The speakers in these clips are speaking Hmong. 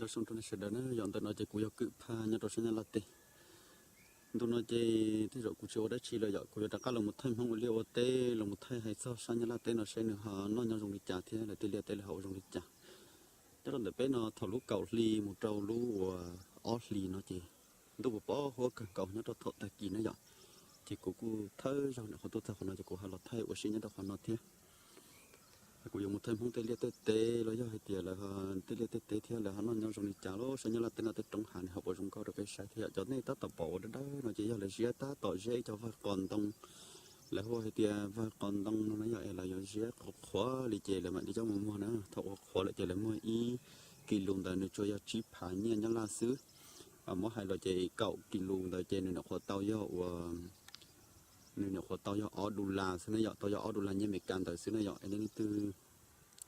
Nyob zoo rau nej sawv daws na, yog ntawm no ces kuv yog Kwm Phaj nyob rau sab Nyab Laj teb. Ntu no ces tej zaum kuv tsis ua dab tsi lawm yom, kuv yuav rov qab los mus thaij Hmoob ua liaj ua teb, los mus thaij hais txog sab Nyab Laj teb no seb nws ho noj nyob zoo li cas thiab lawv tej liaj teb lawv ho ua zoo li cas. Nyob rau ntawm peb no thaum lub kaum hli mus rau lub uas ob hlis no ces ntuj puas pom huab kawg nkaus nyob rau thaum tag kis na yom. Ces kuv kuj thawj zaug nyuam qhuav tuaj txog qhov no ces kuv ho los thaij ua si nyob rau qhov no thiab. Kuv yuav mus thaij Hmoob tej liaj tej teb los yog hais tias lawv tej liaj tej teb thiab lawv ho noj nyob zoo li cas los sab Nyab Laj teb no tej roob hav nws ho puas zoo nkauj rau peb saib thiab yom. Cov nej tab tom pom ua dawb dawb no ces yog lawv ziab tab tom ziab ib co vawg qos ntoo, lawv hu hais tias vawg qos ntoo no na yom, es lawv yuav ziab qhuav qhuav li ces lawv mam li coj mus muag na. Thaum qhuav qhuav lawm ces lawv muag ib kis lus ntawd nws tsuas yog tsib phav nyiaj Nyab Laj xwb. Muab hais los ces kaum kis lus ntawd ces nws nyuam qhuav tau yog ua, nws nyuam qhuav tau yog ob dollar xwb na yom, tau yog ob dollar nyiaj Amelikas ntawd xwb na yom. Es nej leej twg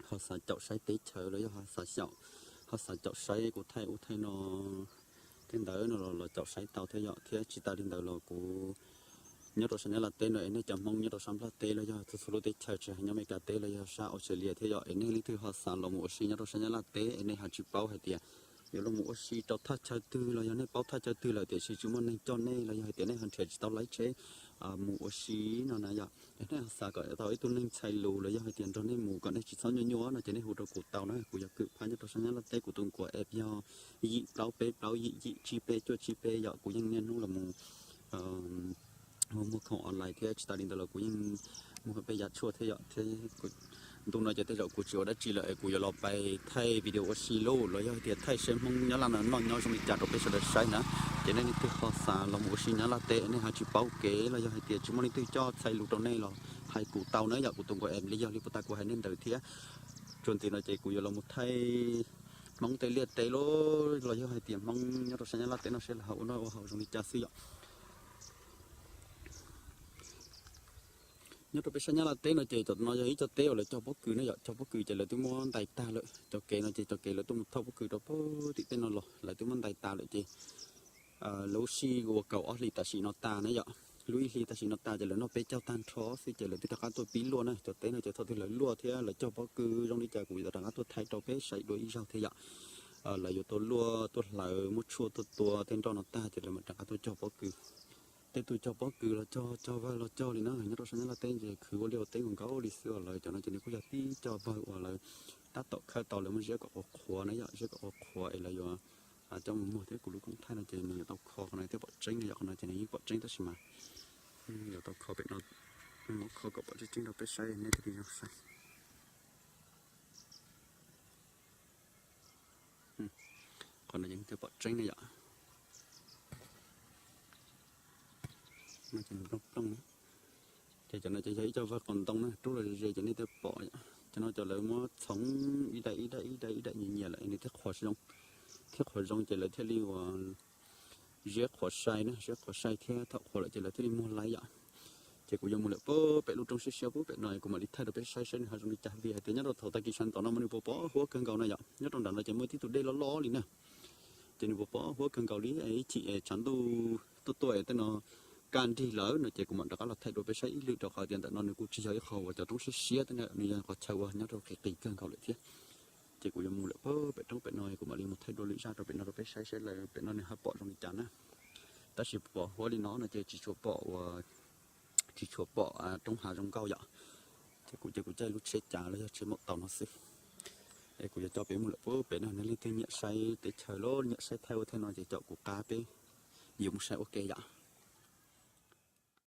ho xav caum saib teb chaws los yog ho xav xyaum, ho xav caum saib kuv thaij ub thaij no tej ntawd no los caum saib tau thiab yom. Thiab tsis tas li ntawd los kuv nyob rau sab Nyab Laj teb no es nej cov Hmoob nyob rau sab Nplog teb los yog txhua txhua lub teb chaws tsis hais nyob Amelikas teb los yog sab Australia thiab yom, es nej leej twg ho xav los mus ua si nyob rau sab Nyab Laj teb es nej ho tsis paub hais tias yuav los mus ua si rau thaj chaw twg los yog nej paub thaj chaw twg lawm tiam sis tsis muaj neeg coj nej los yog hais tias nej ho nrhiav tsis tau lawv tsheb mus ua si no na yom, es nej ho xav kom tau ib tug neeg txhais lus los yog hais tias nrog nej mus kom nej tsis txhob nyuaj nyuaj no ces nej hu rau kuv tau na. Kuv yog Kwm Phaj nyob rau sab Nyab Laj teb, kuv tus nkuaj app yog yim plaub peb plaub yim yim tsib peb cuaj tsib peb yom. Kuv yeej niaj hnub los mus muag khoom online thiab tsis tas li ntawd los kuv yeej muag peb yav tshuaj thiab yom. Thiab ntu no ces tej zaum kuv tsis ua dab tsi lawm es kuv yuav los pais thaij video ua si lauj los yog hais tias thaij seb Hmoob Nyab Laj no noj nyob zoo li cas rau peb sawv daws saib na. Ces nej leej twg ho xav los mus ua si Nyab Laj teb nej ho tsis paub kev los yog hais tias tsis muaj leej twg coj txhais lus rau nej los hais kuv tau na yom. Kuv tus nkuaj app li yog li puas tas kuv hais nej ntawd thiab. Txuas ntxiv no ces kuv yuav los mus thaij Hmoob tej liaj teb lauj los yog hais tias Hmoob nyob rau sab Nyab Laj teb no seb lawv ho ua noj ua haus zoo li cas xwb yom. Nyob rau peb sab Nyab Laj teb no ces cov no yog ib co teb uas lawv cog pob kws na yom. Cog pob kws ces lawv twb muab ntais tag lawm. Cov kev no ces cov kev lawv tuaj mus thauj pob kws rau pem tim tej no los lawv twb muab ntais tas lawm ces lub sij ua kaum ob hlis tam sim no tas na yom, lub ib hlis tam sim no tas ces lawv noj peb caug tag nrho xwb ces lawv twb rov qab tuaj pib luaj na. Cov teb no ces thaum twg lawv luaj thiab lawv cog pob kws zoo li cas kuv yuav rov qab tuaj thaij rau peb saib dua ib zaug thiab yom. Lawv yuav tuaj luaj tuaj hlawv muab tshuaj tuaj tua tej nroj no tag ces lawv mam rov qab tuaj cog pob kws. Tej tug cog pob kws los cog, cog vawg los cog li na. Nyob rau sab Nyab Laj teb ces khwv ua liaj ua teb nkaus nkaus li xwb os. Lawv cov no ces nws kuj yog tib co vawg uas lawv tab tom khawb tau lawv muab ziab kom qhuav qhuav na yom, ziab kom qhuav qhuav es lawv yuav coj mus muag thiab. Kuv lub koob thaij no ces nws yuav tau kho qhov no thiab pom tseeb na yom, qhov no ces nws yeej pom tseeb tab sis mas yuav tau kho pem no, muab kho kom pom tseeb tseeb rau peb saib nej thiaj li zoo saib. Qhov no yeej thiaj pom tseeb na yom. Ces cov no ces yog ib co vawg qos ntoo na, rub los ze ze ces nej thiaj pom yom. Cov no cov lawv muab txhoov ib daim ib daim ib daim ib daim nyias nyias lawm nws thiaj qhuav zoo, thiaj qhuav zoo ces lawv thiaj li uas ziab qhuav sai na, ziab qhuav sai thiab thaum qhuav lawm ces lawv thiaj li muag laiv yom. Ces kuv yuav mus lawm pem lub roob siab siab pem no kuv mam li thaij rau peb saib saib nws ho zoo li cas vim hais tias nyob rau thaum tag kis sawv ntawm no mas nws puas pom huab kawg nkaus na yom. Nyob rau nram no ces muaj tib tug dej loj loj li na, ces nws puas pom huab kawg nkaus li. Ib chim tshav ntuj tuaj tuaj tej no kaj nrig lawm no ces kuv mam rov qab los thaij rau peb saib ib lwm rau qhov tias ntawm no nws kuj tsis yog ib qho uas cov roob siab siab tej na, nws yog qhov chaw uas nyob rau qis qis kawg nkaus lawm thiab. Ces kuv yuav mus lawm pem roob pem no kuv mam li mus thaij dua lwm zaj rau pem no rau peb saib saib lawv pem no nws ho pom zoo li cas na. Tab sis pom huab li no no ces tsis tshua pom uas, tsis tshua pom roob hav zoo nkauj yom. Ces kuv ces kuv caij lub tsheb cav los yog tsheb maum taus no xwb. Es kuv yuav coj peb mus lawm pem no, nej leej twg nyiam saib teb chaws los nyiam saib thaij ua thaij no ces caum kuv qab peb yuav mus saib ua ke yom.